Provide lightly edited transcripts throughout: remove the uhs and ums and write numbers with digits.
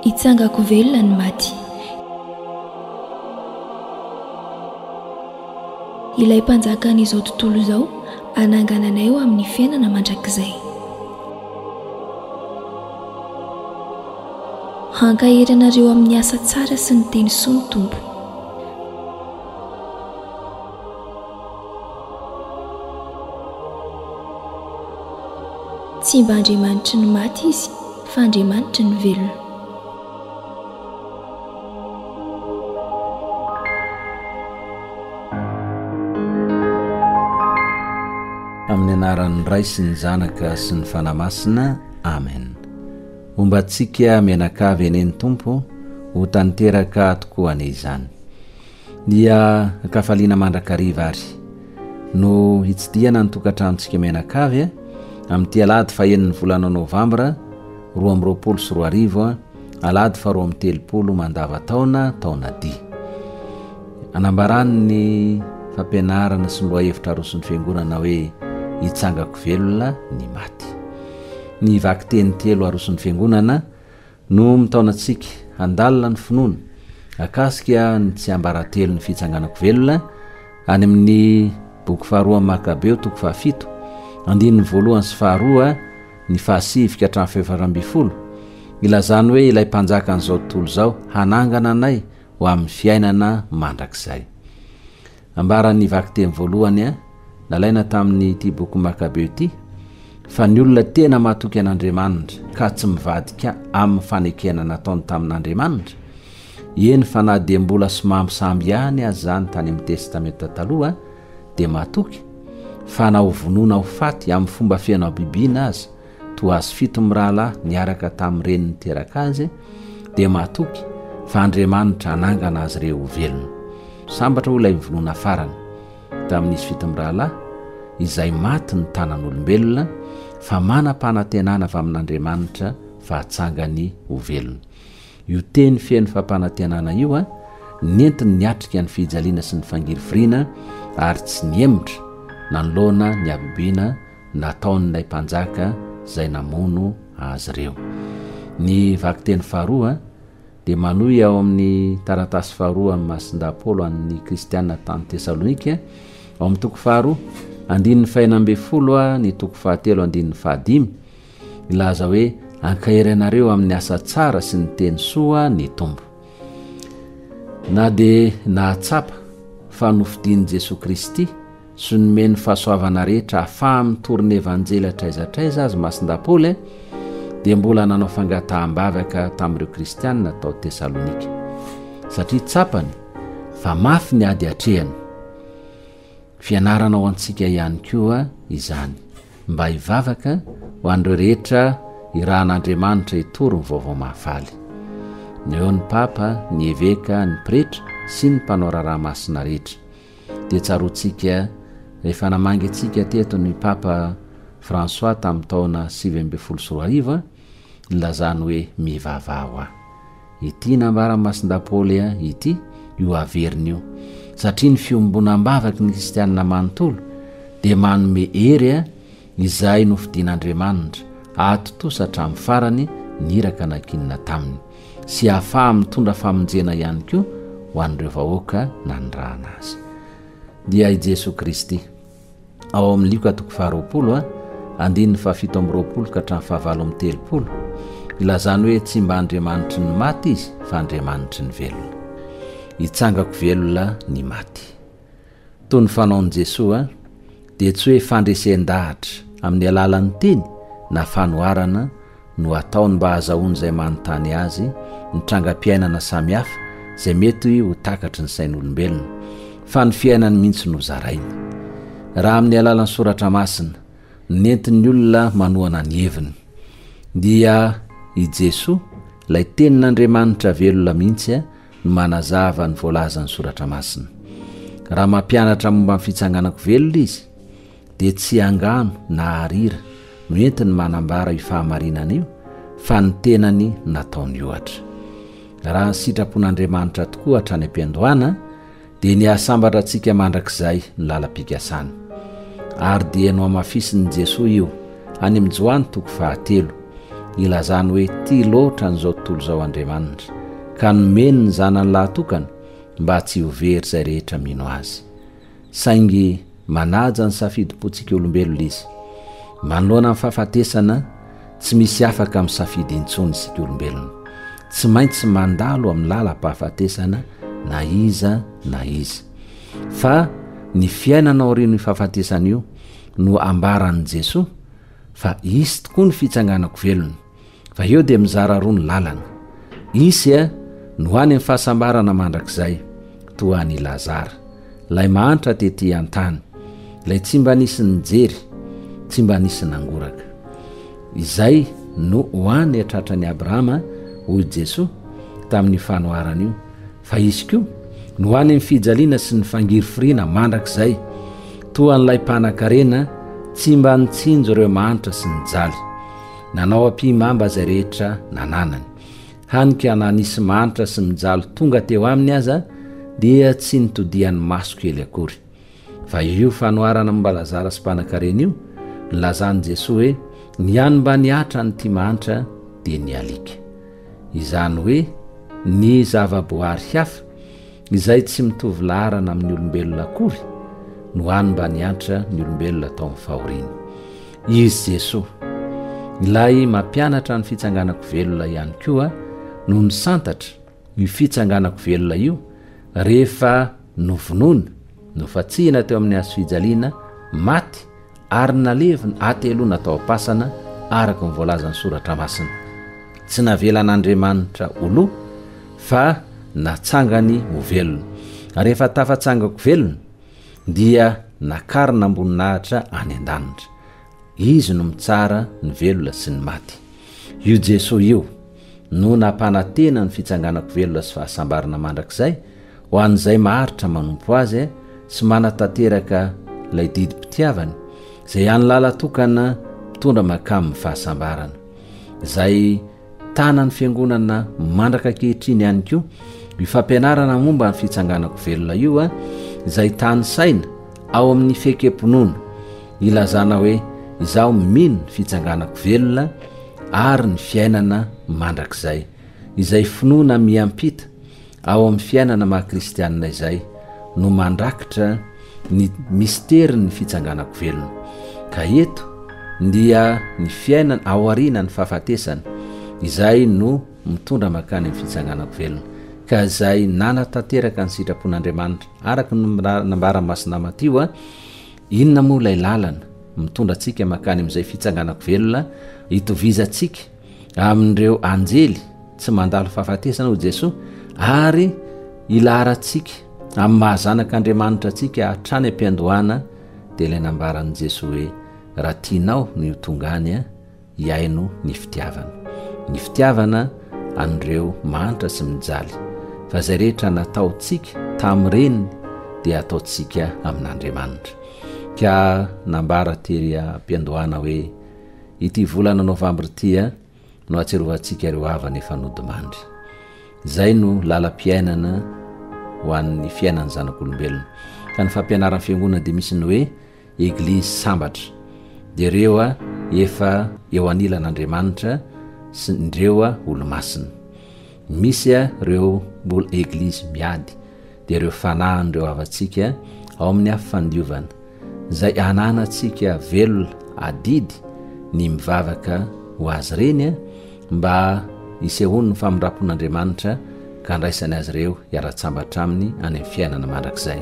Hitsangako velona ny maty. Ilay Mpanjakan'izao tontolo izao hanangana anay ho amin'ny fiainana mandrakizay. Hankahery anareo amin'ny asa tsara sy ny teny soa ny Tompo. Tsy mba Andriamanitry ny maty Izy fa Andriamanitry ny velona. Amin'ny anaran'ny Ray sy ny Zanaka sy ny Fanahy Masina. Amen. Homba antsika mianakavy anie ny Tompo, ho tanteraka tokoa anie izany. Dia an-kafaliana mandrakariva ary no hitsidihana ny tokantranontsika mianakavy amin'ity alahady fahenin'ny volana novambra 2022, alahady faharoa amby telopolo mandava-taona, taona dia. Anambarany ny fampianarana sy ny lohahevitra aroson'ny fiangonana hoe hitsangako velona ny maty. Ny vakiteny telo aroson'ny fiangonana no mitaona antsika handalina ny finoana akasika ny tsiambaratelon'ny fitsanganako velona any amin'ny boky faharoa amin'ny Makabeo toko fahafito andininy voalohany sy faharoa ny fahasivy ka hatramin'ny fahefatra ambin'ny folo ilazany hoe ilay mpanjakan'izao tontolo izao hanangana anay ho amin'ny fiainana mandrakizay. Ambaran'ny vakiteny voalohany nalaina tamin'ity boky Makabeo ity fa ny olona tena matoky an'Andriamanitra ka tsy mivadika amin'ny fanekena nataony tamin'Andriamanitra, eny fa na dia mbola somambisamby ihany aza izany tany amin'ny Testamenta Taloha, dia matoky fa na ho vonoina ho faty amin'ny fomba feno habibiana aza toa azy fito mirahalahy niaraka tamin'ny reniny niteraka azy, dia matoky fa Andriamanitra hanangana azy ireo ho velona. Sambatra hoy ilay novonoina farany tamin'izy fito mirahalahy, izay maty ny tanan'olombelona, fa manam-panantenana avy amin'Andriamanitra fa hatsangany ho velona. Io teny feno fampanantenana io nentiny niatrika ny fijaliana sy ny fangirifiriana ary tsy nihemotra nanoloana ny habibiana nataon'ilay mpanjaka izay namono azy ireo. Ny vakiteny faharoa dia manohy ao amin'ny taratasy faharoa amin'i Masindahy Paoly an'ny Kristiana tany Tesalonika, ao amin'ny toko faharoa, andininy fahenina ambin'ny folo ny toko fahatelo andininy fahadimy, milaza hoe ankahery anareo amin'ny asa tsara sy ny teny soa ny Tompo. Na dia nahatsapa fa nofidin'i Jesoa Kristy sy nomeny fahasoavana rehetra ahafaha mitory ny Evanjely hatraiza hatraiza azy Masindahy Paoly dia mbola nanao fangataham-bavaka tamin'ireo Kristianina tao Tesalonika satria tsapany fa mafy ny ady atrehany. Fianarana ho antsika ihany koa izany mba hivavaka ho an'ireo rehetra irahan'Andriamanitra hitory ny vaovao mahafaly. Eo ny Papa, ny Eveka, ny Pretra sy ny mpanao raharaha masina rehetra. Dia tsaroantsika rehefa namangy antsika teto ny Papa François tamin'ny taona 2019, nilazany hoe mivavaha ho ahy. Ity nambaran'i Masindahy Paoly ity io averiny io, satria ny fiombonam-bavaky ny kristianina manontolo dia manome hery izay nofidin'Andriamanitra hahatontosa hatramin'ny farany ny iraka nankinina taminy, sy hahafaha mitondra famonjena ihany koa ho an'ireo vahoaka nanirahana azy. Dia i Jesoa Kristy. Ao amin'ny Lioka toko faharoapolo, andininy fahafito amby roapolo ka hatramin'ny fahavalo amby telopolo, ilazany hoe tsy mba Andriamanitry ny maty Izy fa Andriamanitry ny velona. Hitsangako velona ny maty. Toy ny fanaon'i Jesoa, dia tsy hoe fandresen-dahatra amin'ny alalan'ny teny na fanoharana no ataony mba hahazahoan'izay manontany azy ny trangam-piainana samihafa izay mety ho takatry ny sain'olombelona, fa ny fiainany mihitsy no zarainy. Raha amin'ny alalan'ny soratra masina, nentin'ny olona manohana ny heviny, dia i Jesoa, ilay Tenin'Andriamanitra velona mihitsy, no manazava ny voalazan'ny soratra masina. Raha mampianatra momba ny fitsanganako velona izy, dia tsy angano na arira no entiny manambara io fahamarinana io fa ny tenany nataony ohatra. Raha ny sitrapon'Andriamanitra tokoa hatrany am-piandohana dia ny hahasambatra antsika mandrakizay ny lalam-pikasany. Ary dia nohamafisin'i Jesoa io any amin'ny Joany toko fahatelo. Ilazany hoe tia loatra an'izao tontolo izao Andriamanitra, ka nomeny ny Zanany lahatokana mba tsy ho very izay rehetra mino Azy. Saingy manaja ny safidim-pontsika olombelona Izy. Manoloana ny fahafatesana, tsy misy afaka misafidy intsony isika olombelona. Tsy maintsy mandalo amin'ny lalam-pahafatesana na iza na iza. Fa ny fiainana aorian'io fahafatesana io no ambaran'i Jesoa fa hisy tokoa ny fitsanganako velona. Fa eo dia mizara roa ny lalana. Hisy a, no any amin'ny fahasambarana mandrakizay, toa an'i Lazara, ilay mahantra tetỳ an-tany, ilay tsy mba nisy nijery, tsy mba nisy nangoraka. Izay no ho any an-tratran'i Abrahama, hoy Jesoa, tamin'io fanoharana io, fa hisy koa no ho any amin'ny fijaliana sy ny fangirifiriana mandrakizay, toa an'ilay mpanankarena tsy mba nitsinjo ireo mahantra sy nijaly. Nanao ampihimamba izay rehetra nananany. Hany ka na nisy mahantra sy mijaly tonga teo aminy aza dia tsy nitodihany maso kely akory. Fa io fanoharana momba Lazara sy mpanankarena io, nilazan'i Jesoa hoe ny hany mba nihatra an'ity mahantra dia ny alika. Izany hoe ny zavaboary hafa izay tsy mitovy laharana amin'ny olombelona akory no hany mba niantra ny olombelona tao amin'ny fahoriana. Izy Jesoa, ilay mampianatra ny fitsanganako velona ihany koa no nisantatra io fitsanganako velona io rehefa novonoina, nofatsihina teo amin'ny hazofijaliana, maty ary nalevina hateloana tao am-pasana araka ny voalazan'ny Soratra Masina. Tsy navelan'Andriamanitra ho lo fa natsangany ho velona. Ary rehefa tafatsangako velona dia nakarina am-boninahitra any an-danitra. Izy no mitsara ny velona sy ny maty. Io Jesoa io no nampanantena ny fitsanganako velona sy fahasambarana mandrakizay ho an'izay maharitra manompo Azy sy manatanteraka ilay didim-pitiavany, izay hany lala-tokana mitondra mankamin'ny fahasambarana. Izay tanan'ny Fiangonana mandraka ankehitriny ihany koa io fampianarana momba ny fitsanganako velona io, izay tanisaina ao amin'ny fiekem-pinoana, ilazana hoe izaho mino ny fitsanganako velona ary ny fiainana mandrakizay, izay finoana miampita Ao amin'ny fiainana maha kristianina izay no mandrakitra ny misterin'ny fitsanganako velona. Ka eto dia ny fiainana aorianan'ny fahafatesana izay no mitondra mankany amin'ny fitsanganako velona. Ka izay nanatanteraka ny sitrapon'Andriamanitra araka ny nambaran'i Masina Matio, inona moa ilay lalana mitondra antsika mankany amin'izay fitsanganako velona itovizantsika amin'ireo anjely tsy mandalo fahafatesana hoy Jesoa ary ilaharantsika amin'ny maha zanak'Andriamanitra antsika hatrany am-piandohana dia ilay nambaran'i Jesoa hoe raha tianao ny ho tonga any hihaino ny fitiavana. Ny fitiavana an'ireo mahantra sy mijaly fa izay rehetra nataontsika tamin'ireny dia ataontsika amin'Andriamanitra. Ka nambara tery am-piandohana hoe ity volana novambra ity no ahatsiarovantsika ireo havana efa nodimandry. Izay no lalam-piainana ho an'ny fiainan'ny zanak'olombelona. Ka ny fampianaran'ny fiangonana dia misy ny hoe Eglizy sambatra. Dia ireo efa eo anilan'Andriamanitra sy ireo olomasina. Misy ireo mbola Eglizy miady, dia ireo fanahin'ireo havantsika ao amin'ny afo fandiovana. izay ananantsika velona adidy ny mivavaka ho azy ireny mba hisehoan'ny famindram-pon'Andriamanitra ka handraisany azy ireo hiara-tsambatra aminy any amin'ny fiainana mandrakizay.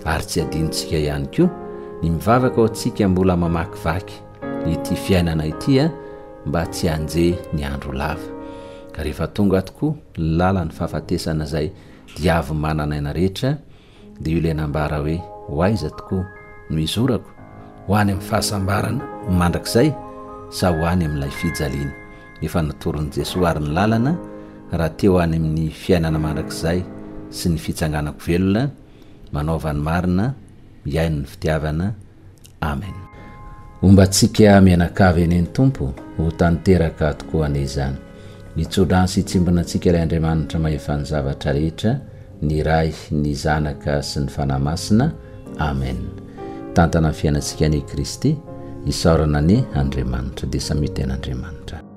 Ary tsy adinontsika ihany koa ny mivavaka ho antsika mbola mamakivaky ity fiainana ity mba tsy hanjehy ny andro lava. Ka rehefa tonga tokoa ny lalan'ny fahafatesana izay diavy manan'aina rehetra, Dia io ilay nambara hoe, Ho aiza tokoa no hizorako? Ho any amin'ny fahasambarana mandrakizay sa ho any amin'ilay fijaliana? Efa natoron'i Jesoa àry ny lalana raha te ho any amin'ny fiainana mandrakizay sy ny fitsanganako velona, manaova ny marina, mihaino ny fitiavana, Amen. Homba antsika mianakavy anie ny Tompo, ho tanteraka tokoa anie izany. Mitsodrano sy hitsimbina antsika ilay Andriamanitra mahefa ny zavatra rehetra, ny Ray, ny Zanaka sy ny Fanahy Masina. Amen. Hitantana ny fiainantsika anie Kristy, isaorana anie Andriamanitra. Dia samia tena Andriamanitra.